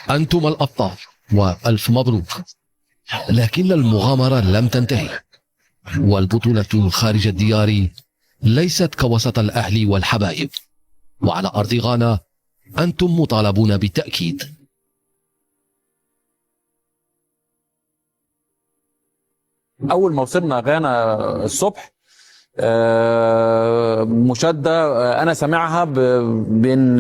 أنتم الأبطال وألف مبروك. لكن المغامرة لم تنتهي، والبطولة خارج الديار ليست كوسط الأهل والحبائب، وعلى أرض غانا أنتم مطالبون بالتأكيد. اول ما وصلنا غانا الصبح مشاده انا سامعها بين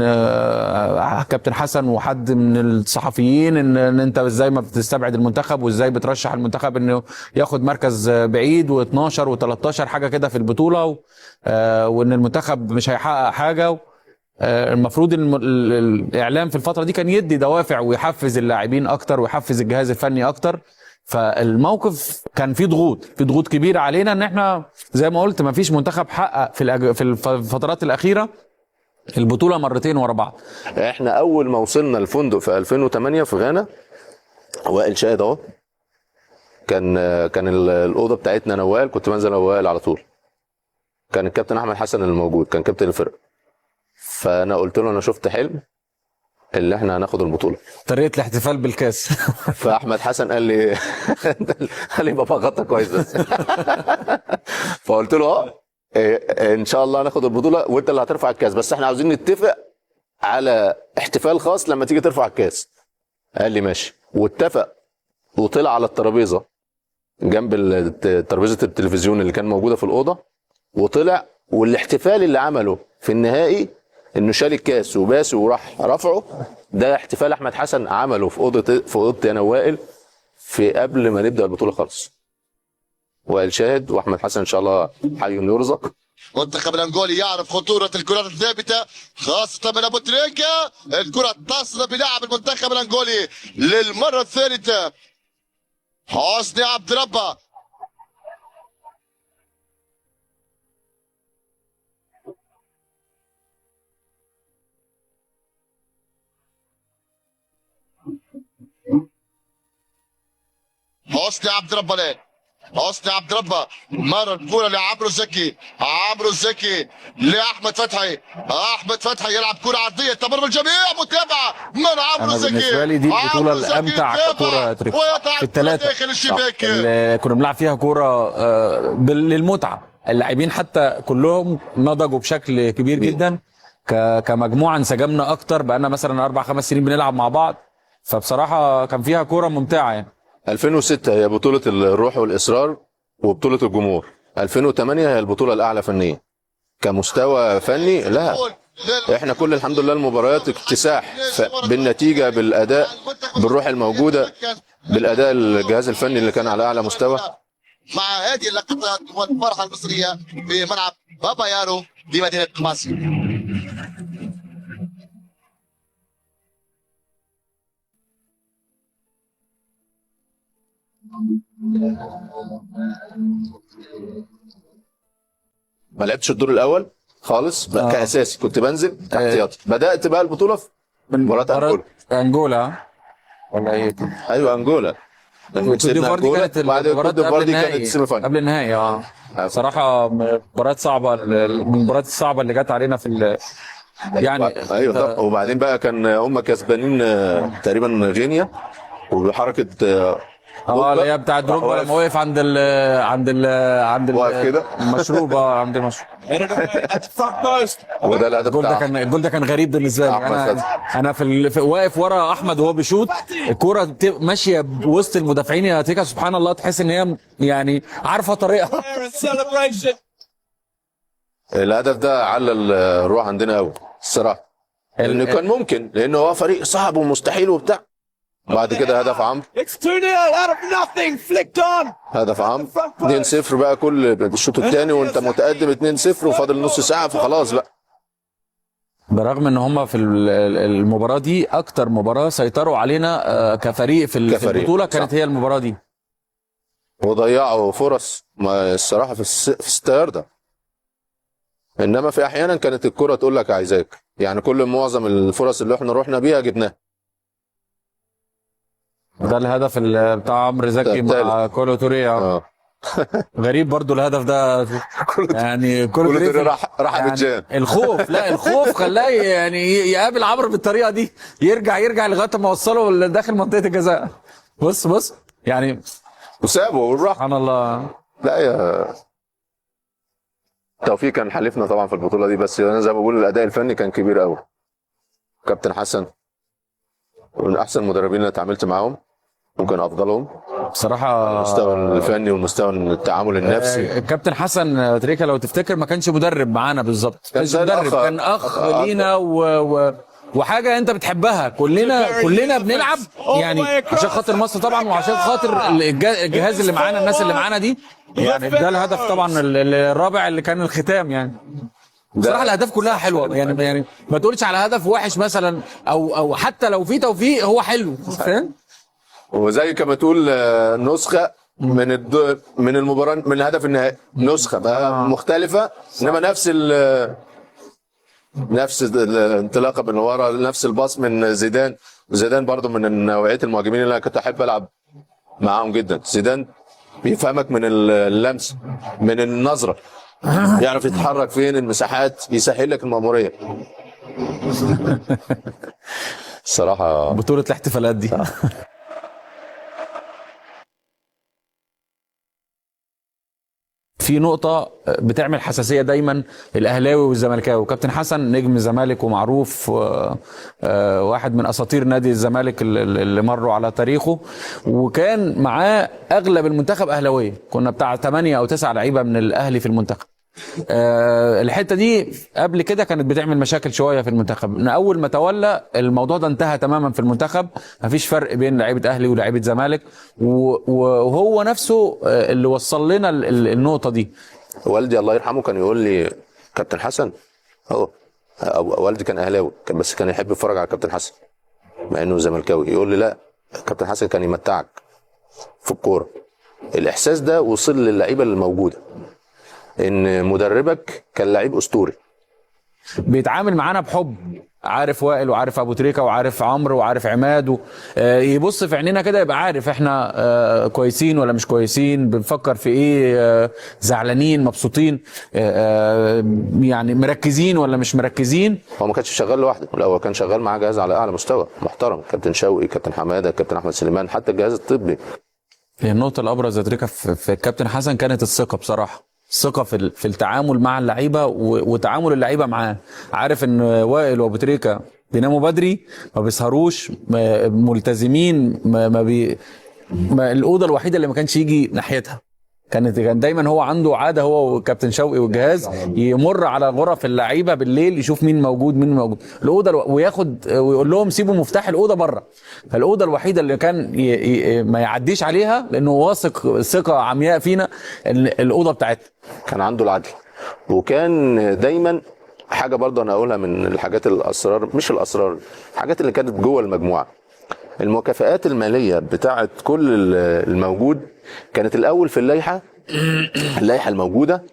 كابتن حسن وحد من الصحفيين ان انت ازاي ما بتستبعد المنتخب وازاي بترشح المنتخب انه ياخد مركز بعيد و12 و13 حاجة كده في البطولة، وان المنتخب مش هيحقق حاجة. المفروض الاعلام في الفترة دي كان يدي دوافع ويحفز اللاعبين اكتر ويحفز الجهاز الفني اكتر. فالموقف كان فيه ضغوط، في ضغوط كبيرة علينا ان احنا زي ما قلت ما فيش منتخب حقق في الفترات الاخيرة البطولة مرتين ورا بعض. احنا اول ما وصلنا الفندق في 2008 في غانا، وائل شاهد اهو، كان الاوضة بتاعتنا انا وائل، كنت بنزل انا وائل على طول. كان الكابتن احمد حسن اللي موجود، كان كابتن الفرقة. فانا قلت له انا شفت حلم اللي احنا هناخد البطولة. طريقه الاحتفال بالكاس. فاحمد حسن قال لي قال لي بابا غطى كويس بس. فقلت له ان شاء الله هناخد البطولة وانت اللي هترفع الكاس، بس احنا عاوزين نتفق على احتفال خاص لما تيجي ترفع الكاس. قال لي ماشي، واتفق وطلع على الترابيزة جنب ترابيزة التلفزيون اللي كان موجودة في الاوضة، وطلع. والاحتفال اللي عمله في النهائي انه شال الكاس وباسه وراح رفعه، ده احتفال احمد حسن عمله في اوضتي انا وائل في قبل ما نبدا البطولة خالص. وائل شاهد واحمد حسن ان شاء الله حي يرزق. منتخب الانغولي يعرف خطورة الكرات الثابتة خاصة من ابو تريكه. الكره تصل بلاعب المنتخب الانغولي للمرة الثالثة، حسني عبد ربه. حسني عبد ربه الان، حسني عبد ربه مرة الكرة لعمرو زكي، عمرو زكي لاحمد فتحي، احمد فتحي يلعب كرة عرضية تمر الجميع، متابعة من عمرو زكي. بالنسبة لي دي البطولة الامتع كرة في الثلاثة اللي كنا بنلعب فيها كرة للمتعة. اللاعبين حتى كلهم نضجوا بشكل كبير جدا، كمجموعة انسجمنا اكتر، بقالنا مثلا 4-5 سنين بنلعب مع بعض، فبصراحة كان فيها كرة ممتعة يعني. 2006 هي بطولة الروح والإصرار وبطولة الجمهور. 2008 هي البطولة الأعلى فنيا كمستوى فني. لا احنا كل الحمد لله المباريات اكتساح بالنتيجة، بالأداء، بالروح الموجودة، بالأداء الجهاز الفني اللي كان على أعلى مستوى. مع هذه اللقطات والفرحة المصرية في ملعب بابا يارو بمدينة ماسي. ما لعبتش الدور الاول خالص كاساسي، كنت بنزل احتياطي. بدات بقى البطولة في مباراة انجولا. ولا ايه؟ ايوه انجولا. كوت ديفوار كانت كوت ديفوار دي كانت ال semi final قبل النهائي. صراحة مباراة صعبة، المباريات الصعبة اللي جت علينا في يعني. ايوه طب وبعدين بقى كان هم كسبانين تقريبا غينيا، وبحركه اللي هي بتاع دروجبا لما وقف عند ال عند ال عند واقف كده المشروب، عند المشروب. وده الهدف بتاع الجول ده كان غريب بالنسبة لي. انا في واقف ورا احمد وهو بيشوط الكورة ماشية وسط المدافعين يا تيكا، سبحان الله تحس ان هي يعني عارفه طريقها. الهدف ده على الروح عندنا قوي الصراحة، لانه كان ممكن، لانه هو فريق صعب ومستحيل وبتاع. بعد كده هدف عمرو، هدف عمرو 2-0 بقى كل الشوط الثاني وانت متقدم 2-0 وفاضل نص ساعة، فخلاص بقى. برغم ان هم في المباراة دي اكتر مباراة سيطروا علينا كفريق في البطولة كانت صح. هي المباراة دي، وضيعوا فرص ما الصراحة في 6 ياردة. انما في احيانا كانت الكره تقول لك عايزاك، يعني كل معظم الفرص اللي احنا رحنا بيها جبناها. ده الهدف بتاع عمرو زكي مع كولو توريه. غريب برضو الهدف ده، يعني كله كله راح يعني بتجان. الخوف، لا الخوف خلاه يعني يقابل عمرو بالطريقة دي، يرجع لغاية ما وصله داخل منطقة الجزاء. بص بص يعني وسابه وراح. سبحان الله. لا يا توفيق كان حلفنا طبعا في البطولة دي، بس انا زي ما بقول الاداء الفني كان كبير قوي. كابتن حسن من احسن المدربين اللي اتعاملت معاهم، ممكن افضلهم بصراحة المستوى الفني والمستوى التعامل النفسي. كابتن حسن تريكا لو تفتكر ما كانش مدرب معانا بالظبط، كان كانش زي مدرب، الأخ. كان اخ لينا وحاجه انت بتحبها. كلنا بنلعب يعني عشان خاطر مصر طبعا، وعشان خاطر الجهاز اللي معانا، الناس اللي معانا دي يعني. ده الهدف طبعا الرابع اللي كان الختام يعني. بصراحة الاهداف كلها حلوة يعني ما تقولش على هدف وحش مثلا، او حتى لو في توفيق هو حلو، فاهم؟ وزي كما تقول نسخه من من المباراة، من الهدف النهائي، نسخه بقى مختلفة، انما نفس الانطلاقة من ورا، نفس الباص من زيدان. وزيدان برضو من نوعية المهاجمين اللي انا كنت احب العب معاهم جدا. زيدان بيفهمك من اللمس، من النظرة، يعرف يتحرك فين المساحات، يسهل لك المأمورية. الصراحة بطوله الاحتفالات دي. في نقطة بتعمل حساسية دايما الأهلاوي والزملكاوي. كابتن حسن نجم الزمالك ومعروف، واحد من أساطير نادي الزمالك اللي مروا على تاريخه، وكان معاه أغلب المنتخب أهلاوية، كنا بتاع 8 أو 9 لعيبة من الأهلي في المنتخب. الحتة دي قبل كده كانت بتعمل مشاكل شوية في المنتخب. إن أول ما تولى الموضوع ده انتهى تماما في المنتخب، مفيش فرق بين لعيبة أهلي ولاعيبة زمالك، وهو نفسه اللي وصل لنا النقطة دي. والدي الله يرحمه كان يقول لي كابتن حسن، هو والدي كان أهلاوي، بس كان يحب يتفرج على كابتن حسن مع إنه زملكاوي. يقول لي لا، كابتن حسن كان يمتعك في الكورة. الإحساس ده وصل للعيبة اللي موجودة، إن مدربك كان لعيب أسطوري، بيتعامل معانا بحب، عارف وائل وعارف ابو تريكه وعارف عمرو وعارف عماد يبص في عينينا كده يبقى عارف احنا كويسين ولا مش كويسين، بنفكر في ايه، زعلانين مبسوطين، يعني مركزين ولا مش مركزين. هو ما كانش شغال لوحده، لا هو كان شغال معاه جهاز على اعلى مستوى محترم، كابتن شوقي، كابتن حمادة، كابتن احمد سليمان، حتى الجهاز الطبي. النقطة الابرز يا تريكه في الكابتن حسن كانت الثقة بصراحة، ثقة في التعامل مع اللعيبة وتعامل اللعيبة معاه. عارف ان وائل وابو تريكه بيناموا بدري، ما بيسهروش، ملتزمين، ما الاوضة الوحيدة اللي ما كانش يجي ناحيتها كان دايما هو عنده عادة، هو وكابتن شوقي والجهاز، يمر على غرف اللعيبة بالليل يشوف مين موجود مين موجود الاوضة، وياخد ويقول لهم سيبوا مفتاح الاوضة بره. فالاوضه الوحيدة اللي كان ما يعديش عليها لانه واثق ثقة عمياء فينا الاوضة بتاعتنا. كان عنده العدل، وكان دايما حاجة برضه انا اقولها من الحاجات الاسرار، مش الاسرار، الحاجات اللي كانت جوه المجموعة، المكافآت المالية بتاعه كل الموجود كانت الاول في اللائحة. اللائحة الموجودة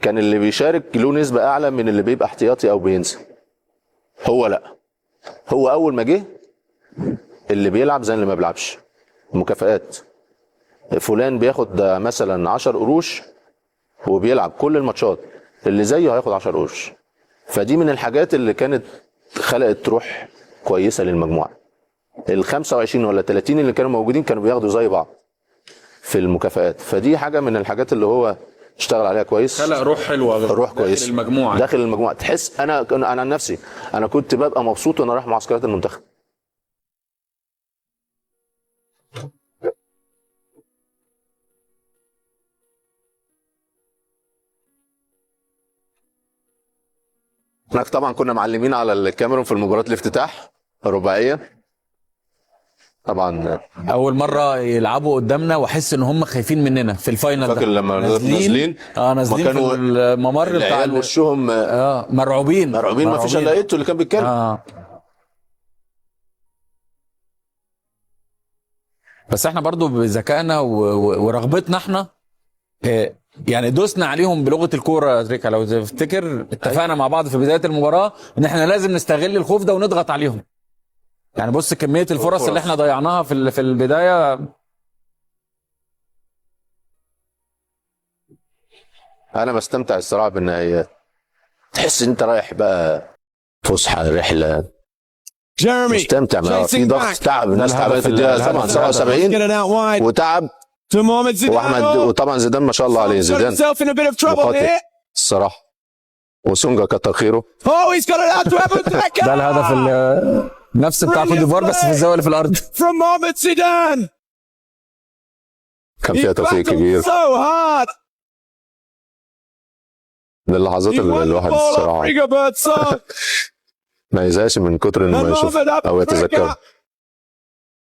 كان اللي بيشارك له نسبه اعلى من اللي بيبقى احتياطي او بينسى. هو لا، هو اول ما جه اللي بيلعب زي اللي ما بيلعبش. مكافآت فلان بياخد مثلا 10 قروش وبيلعب كل الماتشات، اللي زيه هياخد 10 قروش. فدي من الحاجات اللي كانت خلقت روح كويسة للمجموعة. ال 25 ولا 30 اللي كانوا موجودين كانوا بياخدوا زي بعض في المكافآت. فدي حاجة من الحاجات اللي هو اشتغل عليها كويس، خلق روح حلوة، روح كويس داخل المجموعة. داخل المجموعة تحس. انا عن نفسي انا كنت ببقى مبسوط وانا رايح معسكرات المنتخب. احنا طبعا كنا معلمين على الكاميرون في المباراة الافتتاح الرباعية. طبعا اول مرة يلعبوا قدامنا واحس ان هم خايفين مننا في ال final ده. فاكر لما نازلين نازلين في الممر بتاع وشهم مرعوبين مرعوبين، ما فيش الا ايتو اللي كان بيتكلم. بس احنا برضو بذكائنا ورغبتنا احنا يعني دوسنا عليهم بلغه الكورة يا تريكا. لو تفتكر اتفقنا مع بعض في بداية المباراة ان احنا لازم نستغل الخوف ده ونضغط عليهم. يعني بص كمية الفرص اللي احنا ضيعناها في البداية. انا بستمتع الصراحة بالنهائيات، تحس انت رايح بقى فسحة، رحله. Jeremy مستمتع، ما في chasing ضغط، back. تعب، الناس ده تعبانة في الهدف الدقيقة الهدف 77 Get it out wide وتعب. to Mohamed Zidane. واحمد، وطبعا زيدان ما شاء الله عليه، Got زيدان himself in a bit of trouble مقاتل here. الصراحة، وسونجا كتر خيره. Oh, he's got it out to Abu Trika. ده الهدف نفس بتاع كوت ديفوار بس في الزاوية اللي في الارض. From Mohamed Zidane. كان He فيها توفيق battled كبير. so hard. من اللحظات He اللي won the الواحد ball off الصراحة Rigobert Song. ما يزهقش من كتر انه And ما يشوف Mohamed Abu او يتذكر. Trika.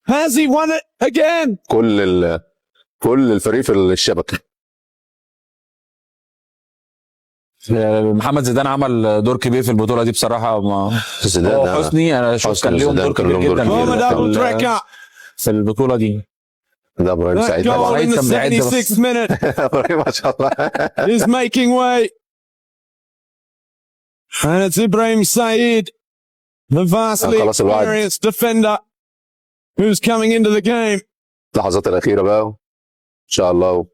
Has he won it again? كل الفريق في الشبكة. محمد زيدان عمل دور كبير في البطولة دي بصراحة، ما زيدان هو حسني انا شوف حسني كان ليهم وزيدان دور كان كبير لهم دور جدا كبير. Mohamed في Abu Trika. في البطولة دي. ده ابراهيم That سعيد goal طبعا. in the كان بيعد بس. 76th minute ابراهيم ما شاء الله. is making way. And it's Ibrahim Said, the vastly خلاص الوعد. experienced defender, who's coming into the game. اللحظات الاخيرة بقى ان شاء الله.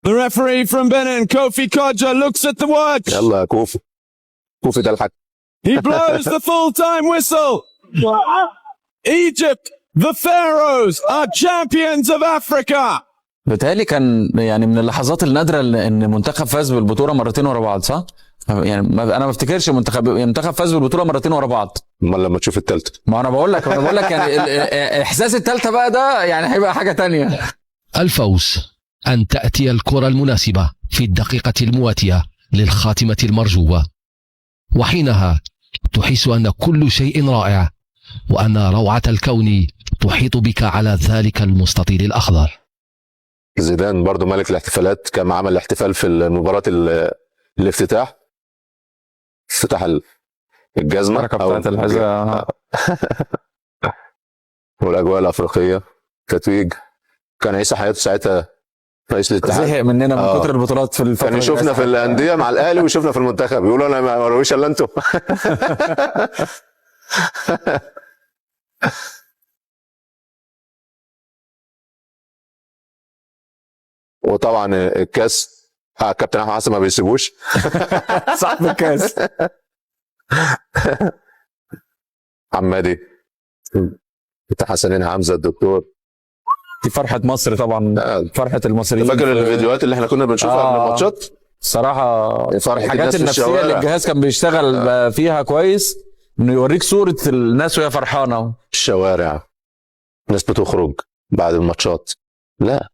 The referee from Benin, Kofi Kodja, looks at the watch. يلا يا كوفي، كوفي ده الحكم. He blows the full-time whistle. Egypt, the Pharaohs, are champions of Africa. بيتهيألي كان يعني من اللحظات النادرة ان منتخب فاز بالبطولة مرتين ورا بعض، صح؟ يعني انا ما افتكرش منتخب يعني منتخب فاز بالبطولة مرتين ورا بعض. امال لما تشوف الثالثة. ما انا بقول لك يعني احساس الثالثة بقى ده يعني هيبقى حاجة تانية. الفوز أن تأتي الكرة المناسبة في الدقيقة المواتية للخاتمة المرجوة، وحينها تحس أن كل شيء رائع، وأن روعة الكون تحيط بك على ذلك المستطيل الأخضر. زيدان برضو ملك الاحتفالات، كما عمل الاحتفال في المباراة الافتتاح، افتتح الجزمة الحركة أو بتاعت الحذاء. والاجواء الافريقية، تتويج. كان عيسى حياته ساعتها رئيس الاتحاد. زهق مننا من كتر البطولات في الفترة كان دي. يشوفنا في الاندية مع الاهلي ويشوفنا في المنتخب، يقولوا انا ما ورويش الا انتوا. وطبعا الكاس كابتن احمد حسن ما بيسيبوش. صاحب الكاس. عمادي كابتن حسنين حمزة الدكتور. دي فرحه مصر طبعا، فرحه المصريين. فاكر الفيديوهات اللي احنا كنا بنشوفها قبل الماتشات؟ الصراحة فرحة الحاجات الناس في النفسية اللي الشوارع. الجهاز كان بيشتغل فيها كويس، انه يوريك صوره الناس وهي فرحانة. الشوارع، ناس بتخرج بعد الماتشات. لا.